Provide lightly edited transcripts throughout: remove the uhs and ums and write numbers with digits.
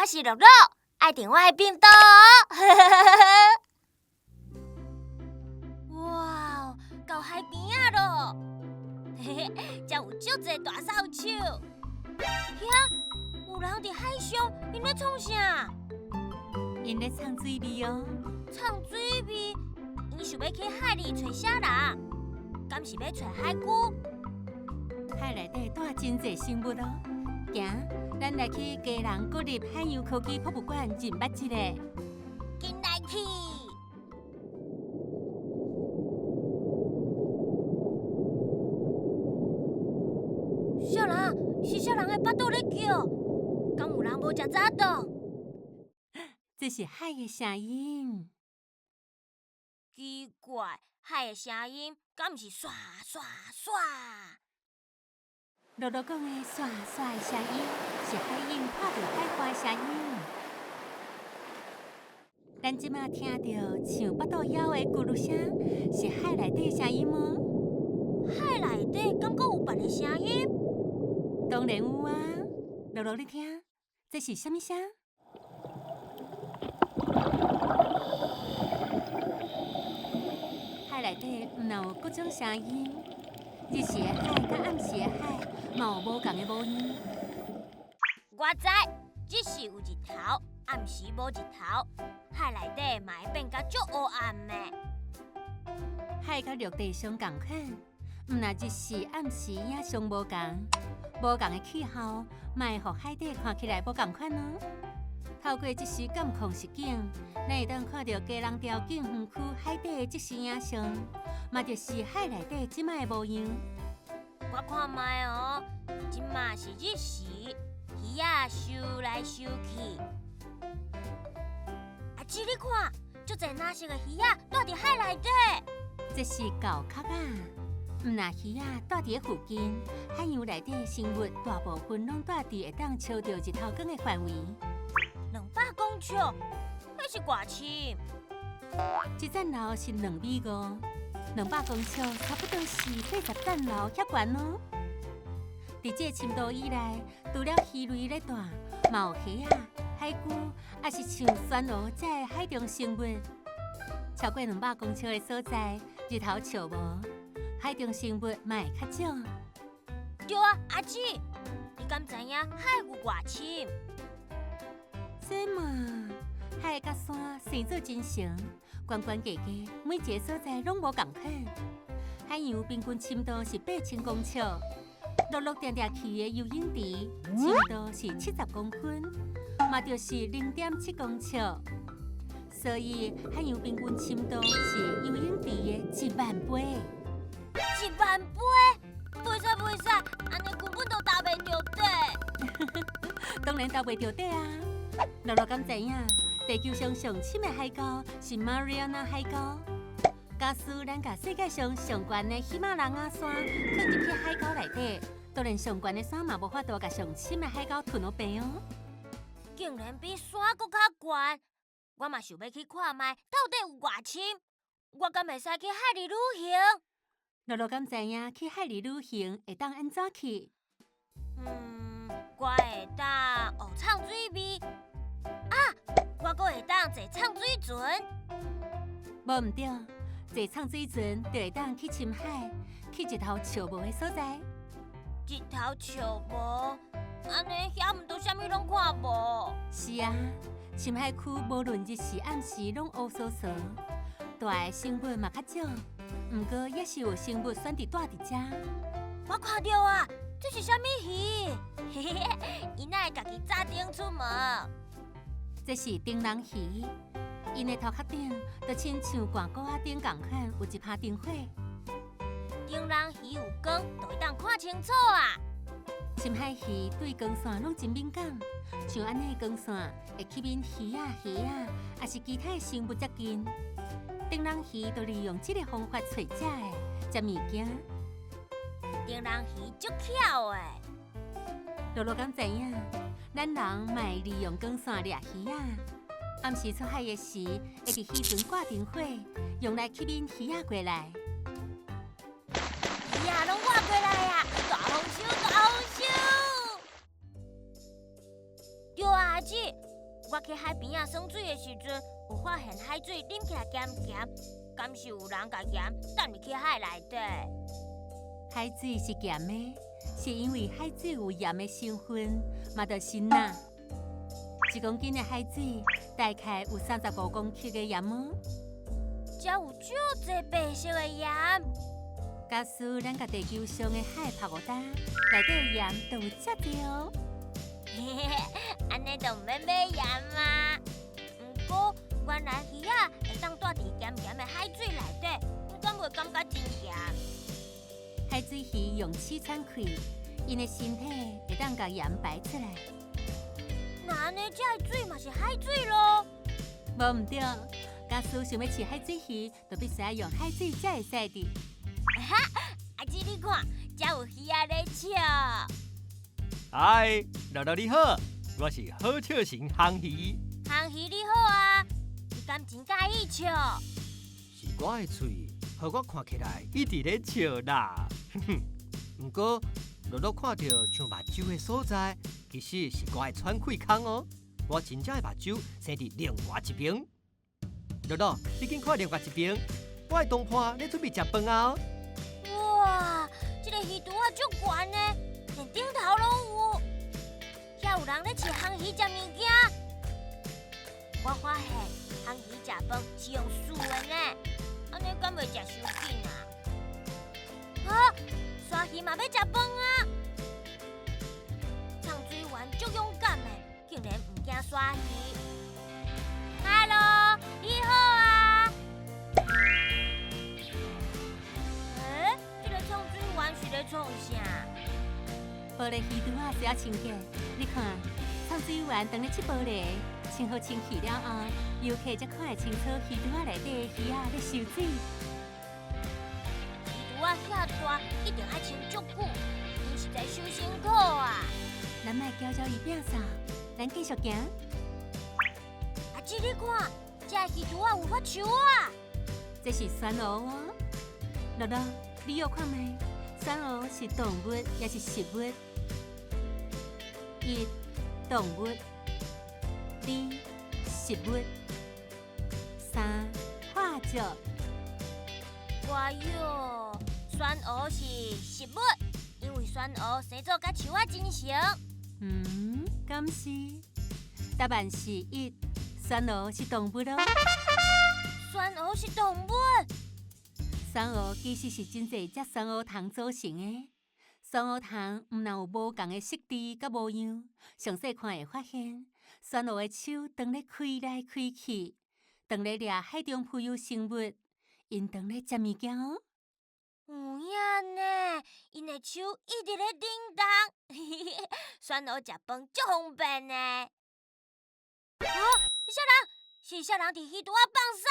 我是樂樂，愛訂我的頻道哦。哇，到海邊仔囉，嘿嘿，遮有足濟大掃帚。遐有人佇海上，𪜶咧創啥？𪜶咧藏水味哦。藏水味？𪜶想欲去海裡揣啥人？敢是欲揣海龜？海內底蹛真濟生物哦。行，咱來去基隆國立海洋科技博物館認捌一下。緊來去！啥人？是啥人的腹肚咧叫？敢有人無食早頓？這是海的聲音。奇怪，海的聲音敢毋是唰唰唰？樂樂講的唰唰的聲音，是海湧拍著海岸的聲音。咱這馬聽著像腹肚枵的咕嚕聲，是海內底聲音無？海內底敢閣有別个聲音？當然有啊！樂樂你聽，這是啥物聲？海內底毋但有各種聲音，日時的海佮暗時的海嘛有無仝的模樣。我知，日時有日頭，暗時無日頭，海內底嘛會變甲足烏暗的。海佮陸地上仝款，毋但日時暗時影像無仝，無仝的氣候嘛會予海底看起來無仝款哦。透過即時監控實景，咱會當看著基隆潮境園區海底的即時影像，嘛就是海內底這擺的模樣。我看覓哦，這馬是日時，魚仔游來游去。阿姊，你看，足濟藍色的魚仔蹛佇海內底。這是厚殼仔，毋但魚仔蹛佇附近，海洋內底生物大部分攏蹛佇會當照著日頭光的範圍。200公尺，彼是偌深？一層樓是2米5，200公尺差不多是80層樓遐懸哦。佇這個深度以內，除了魚類咧蹛，嘛有蝦仔、海龜，抑是像旋蚵這个海中生物。超過200公尺的所在，日頭照無，海中生物嘛會較少。對啊，阿姊，你敢知影海有偌深？這嘛，海佮山生做真成，懸懸低低，每一个所在攏無仝款。海洋平均深度是8000公尺，樂樂定定去的游泳池深度是70公分，嘛就是0.7公尺。所以海洋平均深度是游泳池的1萬倍。1萬倍？袂使袂使，按呢根本就踏袂著底。當然踏袂著底啊！樂樂敢知影，地球上上深的海溝是馬里亞納海溝。假使咱共世界上上懸的喜馬拉雅山囥入去海溝內底，當然上懸的山嘛無法度共上深的海溝吞予平哦。竟然比山閣較懸，我嘛想欲去看覓到底有偌深。我敢會使去海裡旅行？樂樂敢知影去海裡旅行會當按怎去？我會當學藏水味。啊！我閣會當坐藏水船。無毋對，坐藏水船就會當去深海，去日頭照無的所在。日頭照無，按呢遐毋都啥物攏看無？是啊，深海區無論日時暗時攏烏趖趖，蹛的生物嘛較少，毋過也是有生物選擇蹛佇遮。我看著啊，這是啥物魚？嘿嘿嘿，𪜶哪會家己紮燈出沒？這是燈籠魚，𪜶的頭殼頂就親像罐鍋仔頂仝款，有一趴燈火。燈籠魚有光，就會當看清楚啊！深海魚對光線攏真敏感，像按呢光線會吸引魚仔、蝦仔，抑是其他的生物接近。燈籠魚就利用這个方法揣食的、食物件。燈籠魚足巧的。樂樂敢知影，咱人嘛會利用光線掠魚仔。暗時出海的時，會佇漁船掛燈火，用來吸引魚仔過來。魚仔攏活過來啊！大豐收，大豐收！對啊，阿姊，我去海邊仔耍水的時陣，有發現海水啉起來鹹鹹，敢是有人共鹽擲入去海內底？海水是鹹的，是因為海水有鹽的成分，嘛就是鈉。1公斤的海水大概有35公克的鹽哦。遮有足濟白色的鹽。假使咱共地球上的海拍五擔，內底的鹽就有遮濟哦。嘿嘿嘿，按呢就毋免買鹽啊。毋過原來魚仔會當蹛佇鹹鹹的海水內底，𪜶敢袂感覺真鹹？海水魚用齒喘氣，𪜶的身體會當共鹽排出來。那按呢，這的水嘛是海水囉？無毋對，假使想欲飼海水魚，就必須愛用海水才會使佇。哈，阿姊你看，遮有魚仔咧笑。嗨，樂樂你好，我是好笑神紅魚。紅魚你好啊，你敢真佮意笑？是我的喙，予我看起來一直咧笑啦。毋過樂樂看著像目睭的所在，其實是我的喘氣孔哦。我真正的目睭生佇另外一爿。樂樂，你緊看另外一爿，我的同伴咧準備食飯啊！哇，這个魚櫥仔足懸的，連頂頭攏有。遐有人咧飼紅魚食物件。我發現紅魚食飯是用嗍的呢，按呢敢袂食傷緊啊？啊，鯊魚嘛欲食飯啊！藏水丸足勇敢的，竟然毋驚鯊魚。Hello，你好啊！欸，這个藏水丸是咧創啥？玻璃魚櫥仔需要清潔，你看，藏水丸當咧拭玻璃，清好清氣了後，遊客才看會清楚魚櫥仔內底的魚仔咧游水。魚櫥仔遐大，一定愛清足久，𪜶實在傷辛苦啊！咱莫攪擾伊摒掃，咱繼續行。阿姊，你看，這魚櫥仔有發樹啊！這是酸蚵哦。樂樂，你臆看覓？酸蚵是動物抑是植物？一、動物；二、植物；三、化石。哇喲，酸蚵是植物，因為酸蚵生做佮樹仔真像。嗯，敢是？答案是一，酸蚵是動物囉。酸蚵是動物。酸蚵其實是真濟隻酸蚵蟲組成的。酸蚵蟲毋但有無仝的色緻佮模樣，詳細看會發現，酸蚵的手當咧開來開去，當咧掠海中浮游生物，𪜶當咧食物件哦。有影呢，𪜶的手一直咧振動，酸蚵食飯足方便的。啊，啥人？是啥人佇魚櫥仔放屎？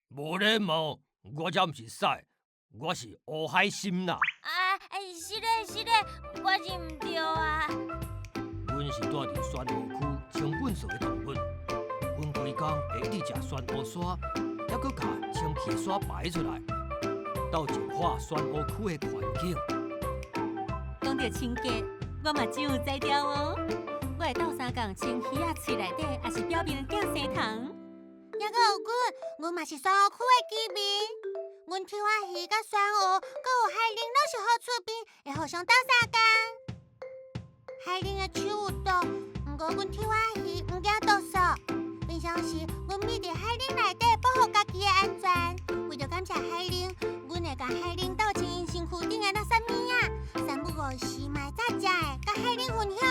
無禮貌，我才毋是屎，我是烏海參啦。啊，是咧是咧，我認毋著啊。阮是蹛佇酸蚵區清糞埽的動物，阮規工會一直食酸蚵沙，猶閣共清氣沙排出來，鬥淨化酸蚵區的環境。講著清潔，我嘛真有才調哦。我會鬥相共清魚仔喙內底，抑是表面的寄生蟲。猶閣有阮，阮嘛是酸蚵區的居民。阮抽仔魚佮酸蚵，閣有海鯪，攏是好趣味，會互相鬥相共。海鯪的手有毒，毋過阮抽仔魚毋驚毒素。平常時，阮匿佇海鯪內底保護家己的安全。為著感謝海鯪，阮會共海鯪鬥清𪜶身軀頂的垃圾物仔。三不五時嘛會炸食的，佮海鯪分享。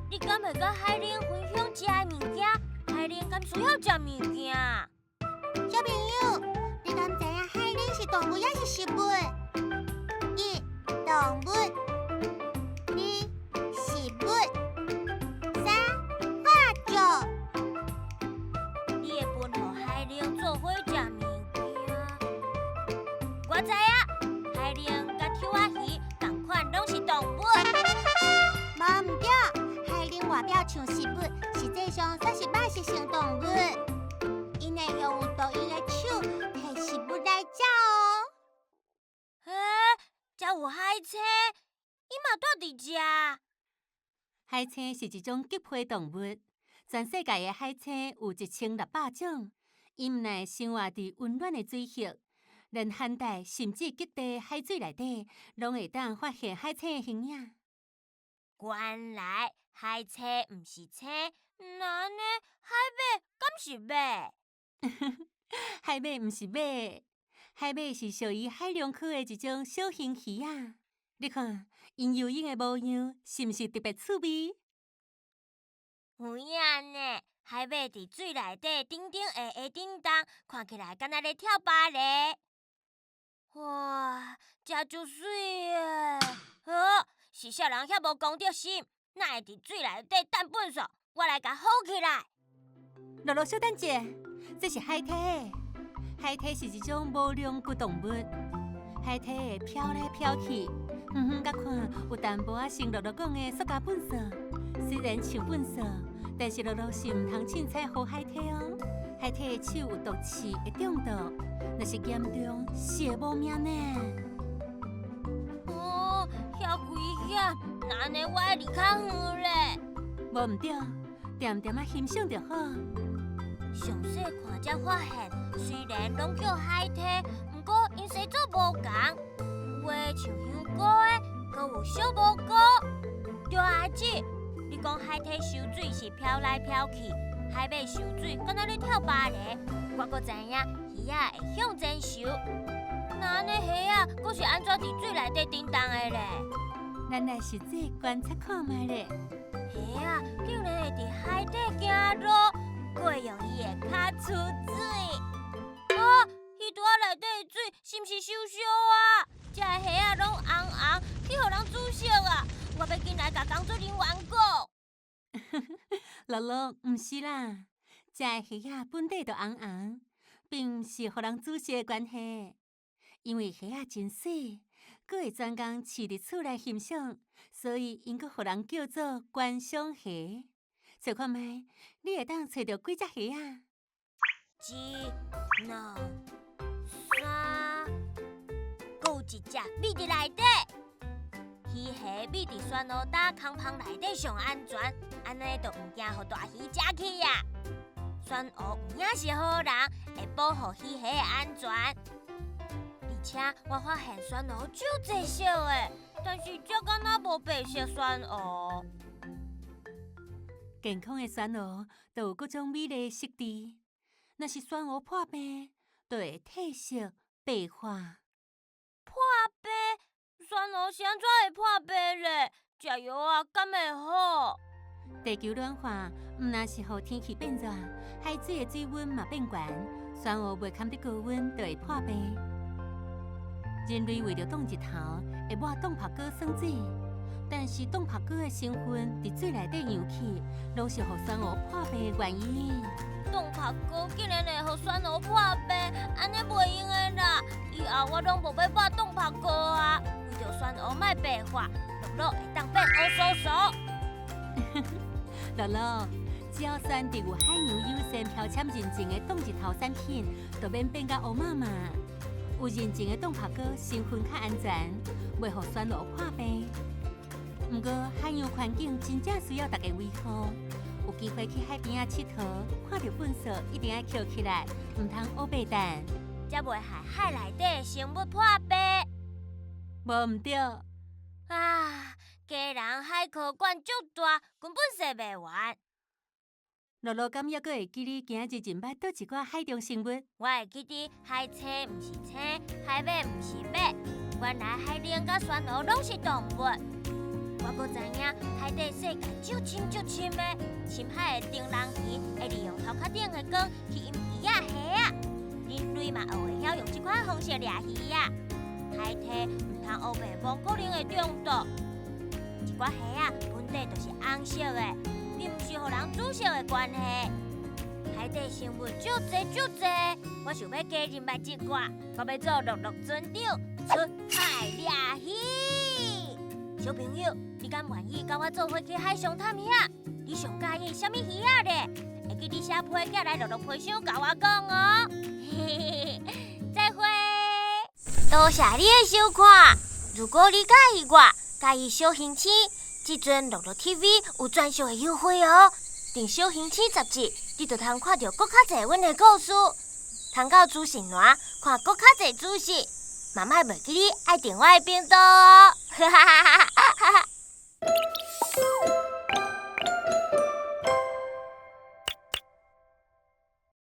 你敢會佮海鯪分享食的物件？海鯪敢需要食物件？小朋友，你敢知影海鯪是動物抑是植物？一、動物；二、植物；三、化石。你會分予海鯪做伙食物件？我知影，海鯪佮抽仔魚仝款，攏是動物。無毋對，海鯪外表像植物，實際上煞是肉食性動物。𪜶會用有毒蠅的手提食物來食哦。欸，遮有海星，伊嘛蹛佇遮。海星是一種棘皮動物，全世界的海星有1600種，𪜶毋但生活佇溫暖的水域，連寒帶甚至極地海水內底，攏會當發現海星的形影。原來海星毋是星，那按呢海馬敢是馬？海馬毋是馬，海馬是屬於海龍科的一種小型魚仔。你看，𪜶游泳的模樣，是毋是特別趣味？有影呢，海馬佇水內底頂頂下下振動，看起來敢若咧跳芭蕾。哇，遮足媠的！呵，是啥人遐無公德心？哪會佇水內底擲糞埽？我來共好起來。樂樂，小等者，這是海鯷。海鯷是一種無龍骨動物，海鯷會飄來飄去，遠遠佮看有淡薄仔像樂樂講的塑膠糞埽。雖然像糞埽，但是樂樂是毋通凊彩予海鯷哦。海鯷的手有毒刺，會中毒，若是嚴重，是會無命呢。哦，遐危險，那按呢我愛離較遠咧。無毋對，恬恬仔欣賞就好。上細看才發現，雖然攏叫海鯷，毋過𪜶生做無仝，有的像香菇的，閣有小蘑菇。對啊，阿姊，你講海鯷泅水是飄來飄去，海馬泅水敢若咧跳芭蕾。我閣知影魚仔會向前游，那按呢蝦仔閣是按怎佇水內底振動的咧？咱來實際觀察看覓咧。蝦仔竟然會佇海底行路，閣會用伊的跤出水。啊，魚櫥仔內底的水是毋是燒燒啊？遮的蝦仔攏紅紅，去予人煮熟啊！我欲緊來共工作人員講。樂樂，毋是啦，遮的蝦仔本底就紅紅，並毋是予人煮熟的關係。因為蝦仔真媠，閣會專工飼佇厝內欣賞，所以𪜶閣予人叫做觀賞蝦。揣看覓，你會當揣著幾隻蝦仔？一、兩、三，閣有一隻覕佇內底。魚蝦覕佇漩渦礁空縫內底上安全，按呢就毋驚予大魚食去啊。漩渦有影是好人，會保護魚蝦的安全。而且我發現漩渦足濟色的，但是這敢若無白色漩渦。健康的漩渦就有各種美麗的色澤，若是漩渦破病，就會褪色白化。破病？漩渦是按怎會破病咧？食藥仔敢會好？地球暖化，毋但是予天氣變熱，海水的水溫嘛變懸，漩渦袂堪得高溫就會破病。人類為著擋日頭，會抹擋曝膏耍水，但是擋曝膏的成分佇水內底揚起，攏是予漩渦破病的原因。擋曝膏竟然會予漩渦破病，按呢袂用的啦！以後我攏無欲抹擋曝膏啊！為著漩渦莫白化，樂樂會當變烏趖趖。樂樂，只要選擇有海洋友善標籤認證的擋日頭產品，就免變甲烏麻麻。有認證的擋曝膏成分較安全，袂予漩渦破病。毋過海洋環境真正需要大家維護。有機會去海邊仔𨑨迌，看著糞埽一定愛抾起來，毋通烏白擲，才袂害海內底的生物破病。無毋對。啊，基隆海科館足大，根本踅袂完。樂樂敢猶閣會記你今仔日認捌佗一寡海中生物？我會記得海星毋是星，海馬毋是馬，原來海龍佮漩渦攏是動物。我閣知影海底世界足深足深的，深海的燈籠魚會利用頭殼頂的光去引魚仔蝦仔。人類嘛學會曉用這款方式掠魚仔。海鯷毋通烏白摸，可能會中毒。一寡蝦仔本底就是紅色的，並毋是予人煮熟的關係。海底生物足濟足濟，我想欲加認捌一寡，我欲做樂樂船長，出海掠魚。小朋友，你敢願意佮我做伙去海上探險？你上佮意啥物魚仔咧？會記得寫批寄來樂樂皮箱共我講哦。再會。多謝你的收看。如果你佮意我，佮意小行星，這陣樂樂 TV 有專屬的優惠哦。佇小行星雜誌，你就通看著閣較濟阮的故事。通到資訊欄看閣較濟資訊。嘛莫袂記得愛訂我的頻道哦！哈哈哈哈！